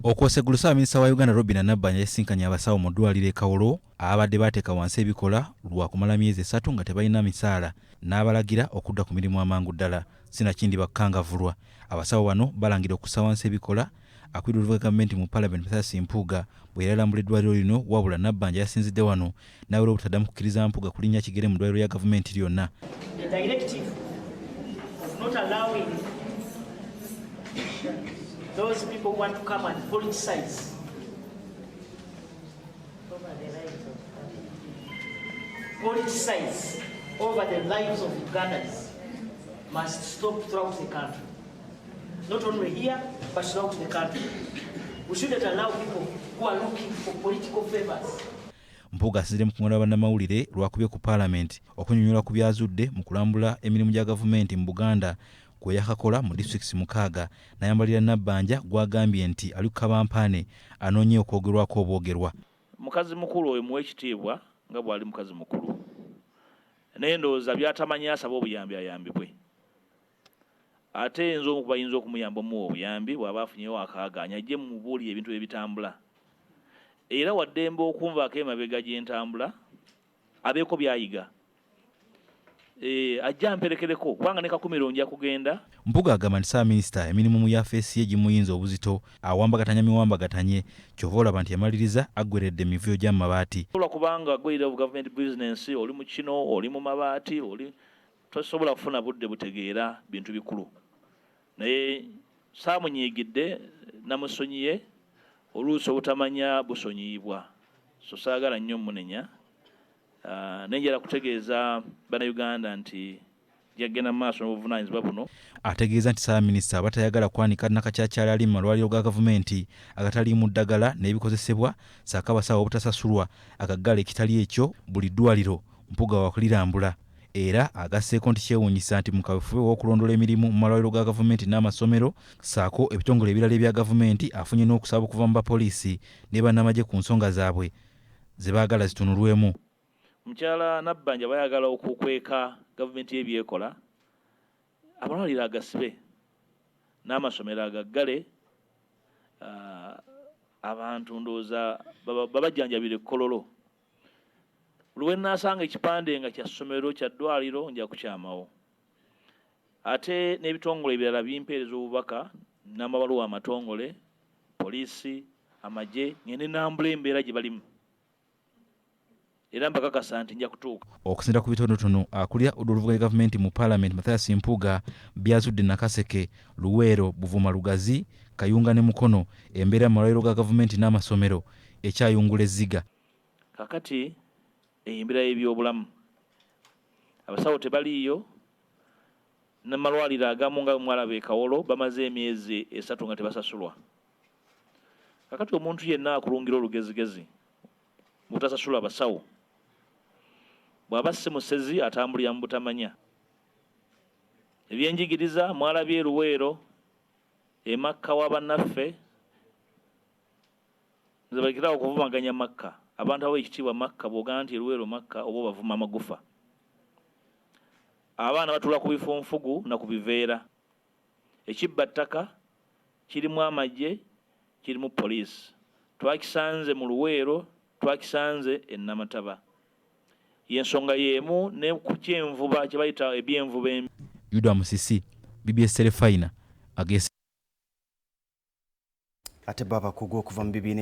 Okwosa eggulo, Ssaabaminisita wa Uganda Robinah Nabbanja yasisinkanye abasawo mu ddwaliro e Kawolo ababadde baateeka wansi ebikola lwa kumala myezi 3 nga tebalina misaala, n'abalagira okudda ku mirimu amangu ddala sinakindi bakkangavvulwa. Abasawo bano balangira okussa wansi ebikola akulira oluvuga gavumenti mu Palamenti Mathias Mpuuga bwe yali alambula eddwaliro lino. Wabula Nabbanja yasinzidde wano n'awera obutaddamu kukkiriza Mpuuga kulinnya kigere mu ddwaliro lya gavumenti lyonna. The directive of not allowing those people who want to come and politicize over the lives of Ugandans must stop throughout the country. Not only here, but throughout the country. We shouldn't allow people who are looking for political favors. Mpuuga asinzidde mu kuŋŋaana bannamawulire lwakubye ku Paalamenti okunyonnyola ku byazudde mu kulambula emirimu gya gavumenti mu Buganda kwe yakakola mu disitulikiti 6, n'ayambalira Nabbanja gw'agambye nti ali ku kabampaane anoonye okwogerwako obwogerwa. Mukazi mukulu oyo muwe ekitiibwa nga bw'ali mukazi mukulu, naye ndowooza by'atamanyi asaba obuyambi ayambibwe. Ate nze omu kubayinza okumuyamba, omuwa obuyambi bw'aba afunyewo akaagaanya, ajje mumubuulire ebintu ebitambula, era waddembe okunvaako emabega gye ntambula abeeko by'ayiga, ajja amperekereko kubanga ne Kakumiro nja kugenda. Mpuuga agamba nti Ssaabaminisita emirimu mu yafeesi ye gimuyinza obuzito, awambagatanya miwambagatanye, kyova olaba nti yamaliriza aggweredde emivuyo gy'amabaati. Sobola kubanga gwe of government business, oli mu kino, oli mu mabaati, oli tosobola kufuna budde butegeera bintu bikulu. Naye saamunyiigidde, namusonyiye. Oluusi obutamanya busonyiyibwa, so saagala nnyo munenya. Naye njala kutegeeza Bannayuganda nti jagenda mu maaso n'obuvunaanyizibwa buno. Ategeeza nti Ssaabaminisita aba tayagala kwanika nakakyakyala ali mu malwaliro ga gavumenti agataliimu ddagala n'ebikozesebwa, ssaako abasawo obutasasulwa, agaggala. Ekitali ekyo, buli ddwaliro Mpuuga wakulirambula. Era agasseeko nti kyewuunyisa nti mu kaweefube w'okulondoola emirimu mu malwaliro ga gavumenti n'amasomero ssaako ebitongole ebirala ebya gavumenti, afunye n'okusaba okuva mu bapoliisi ne bannamagye ku nsonga zaabwe ze baagala zitunulwemu. Mukyala Nabbanja bayagala okukweka gavumenti y'ebyekola, amalwaliro agasibe n'amasomero agaggale, abantu ndowooza babajjanjabira ekkololo. Lwe naasanga ekipande nga kya ssomero, kya ddwaliro, nja kukyamawo. Ate n'ebitongole ebirala bimpeereza obubaka n'amabaluwa amatongole, poliisi, amagye, ngende nambula embeera gye balimu, era mbakakasa nti nja kutuuka. Okusinziira ku bitonotono akulira oluvuganya gavumenti mu Paalamenti Mathias Mpuuga byazudde Nakaseke, Luweero, Buvuma, Lugazi, Kayunga ne Mukono, embeera mu malwaliro ga gavumenti n'amasomero ekyayungula ezziga. Kakati eyo embeera y'ebyobulamu, abasawo tebaliiyo n'amalwaliro agamu nga mwalaba e Kawolo bamaze emyezi 3 nga tebasasulwa. Kakati omuntu yenna akulungira olugezigezi butasasula abasawo, bw'aba si musezi atambulira mu butamanya. Ebyenjigiriza mwalabye e Luweero, emakka wa bannaffe. Nze balekerawo okuvumaganya Makka. Abantu abawa ekitiibwa Makka, bw'ogamba nti Eluweero Makka oba obavuma amagufa. Abaana batuula ku bifunfugu na ku biveera. Ekibba ttaka kirimu amagye, kirimu poliisi. Twakisanze mu Luweero, twakisanze e Namataba. Y'ensonga y'emu ne ku kyenvuba kye bayita ebyenvuba embi. Yuda Musisi, BBS Terefayina, agese. Ate bo abakugu okuva mu bibiina.